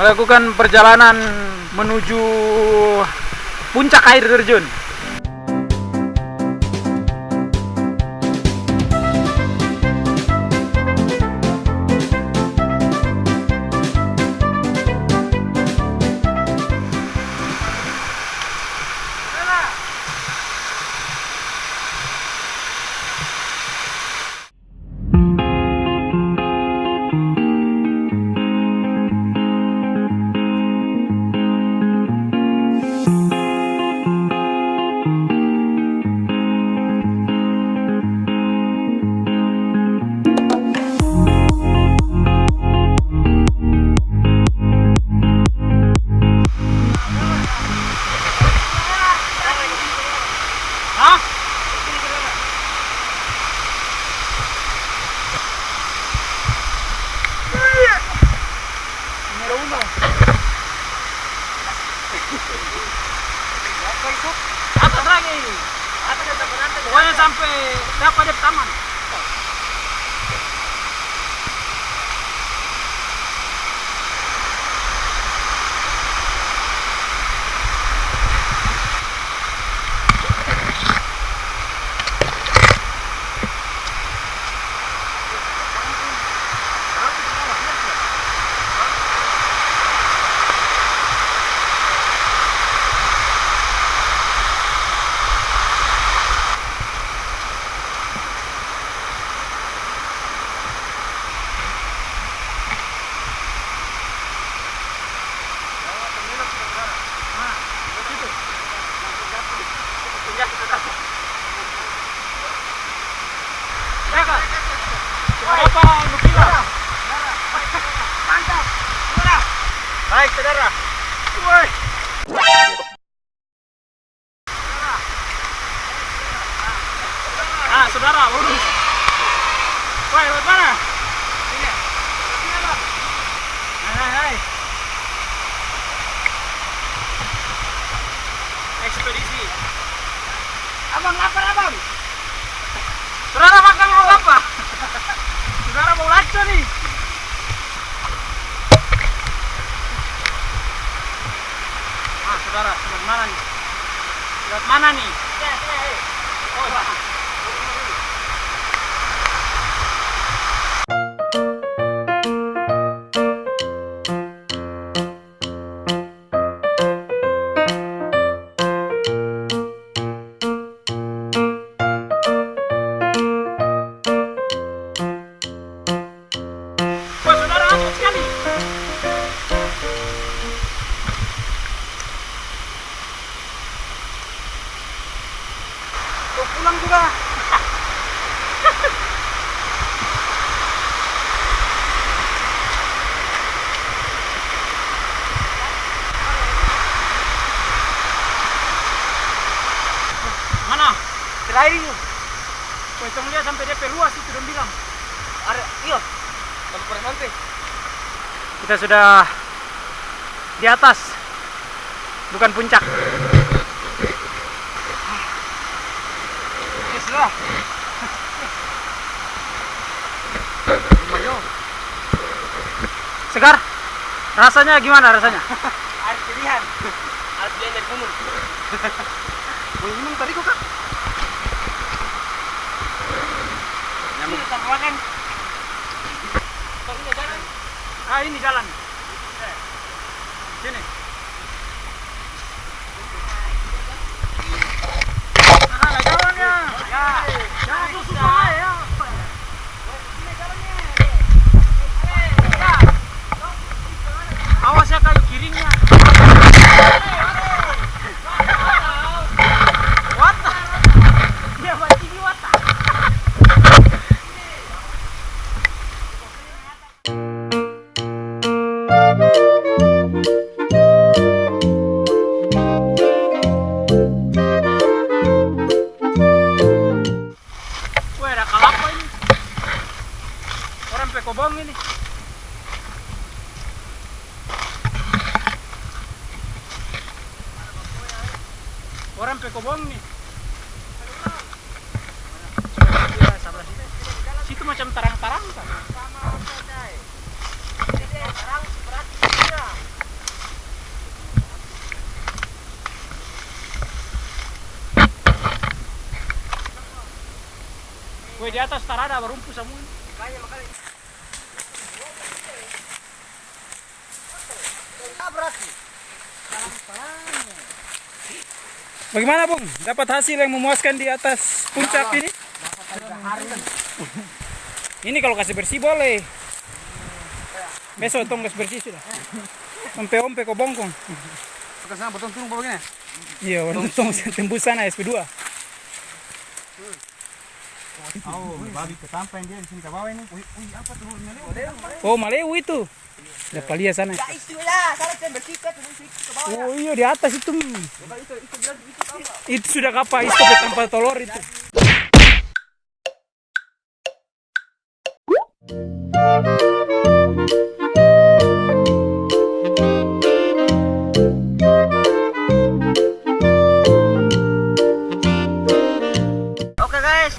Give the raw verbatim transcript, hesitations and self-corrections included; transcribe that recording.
Lakukan perjalanan menuju puncak air terjun. Atas lagi. Pokoknya sampai dapat dia taman. Baik, saudara. Woi. Ah, saudara, urus. Woi, lewat mana? Sini. Sini, Bang. Hai, hai, hai. Ekspedisi. Abang lapar, Abang? Saudara makan dulu apa? Saudara mau laco nih. Ah, saudara, lewat mana nih? Lewat mana nih? Oh, iya. Wah, saudara, asik sekali. Mau pulang juga. Mana? Terakhir itu. Kau hitung dia sampai D P luas itu, dong bilang. Ada, iyo. Sampai pada sampai. Kita sudah di atas. Bukan puncak. Yes, lah. Lumayan. Segar? Rasanya gimana rasanya? Air pilihan. Air pilihan dari gunung. Mau minum tadi kok, Kak? Nyamuk. Ini tetap makan. Kok ini jalan? Ah, ini jalan. Sini. Ah, jalan ya. Ya. Jangan susah ya. Awas ya, kayu kiringnya. What? Dia bacili, what? Weh, ada kalapa ini. Orang pe kobong ini. Orang pe kobong ini. Iya, sebelah situ. Situ macam tarang-tarang, kan? Tarang berarti iya. Weh, di atas tarada, barumpu samua. Bagaimana, Bung? Dapat hasil yang memuaskan di atas puncak ini? Ini kalau kasi bersih boleh. Besok tong kasi bersih sudah. Ompe-ompe ko bongkong. Ke sana, potong turun, potong ini. Iya, orang tong tembus sana S P dua. Oh, babi ketampang dia di sini ke bawah ini. Wih, wih, apa telurnya, Leo? Oh, maleu itu. Dia palia sana. Ya, itu ya, salah, saya bersihkan, turun sedikit ke bawah, ya. Oh, iya, di atas itu. Bukan itu, itu bilang begitu, tahu nggak? Itu sudah kapa, itu tempat telur itu. Oke, guys.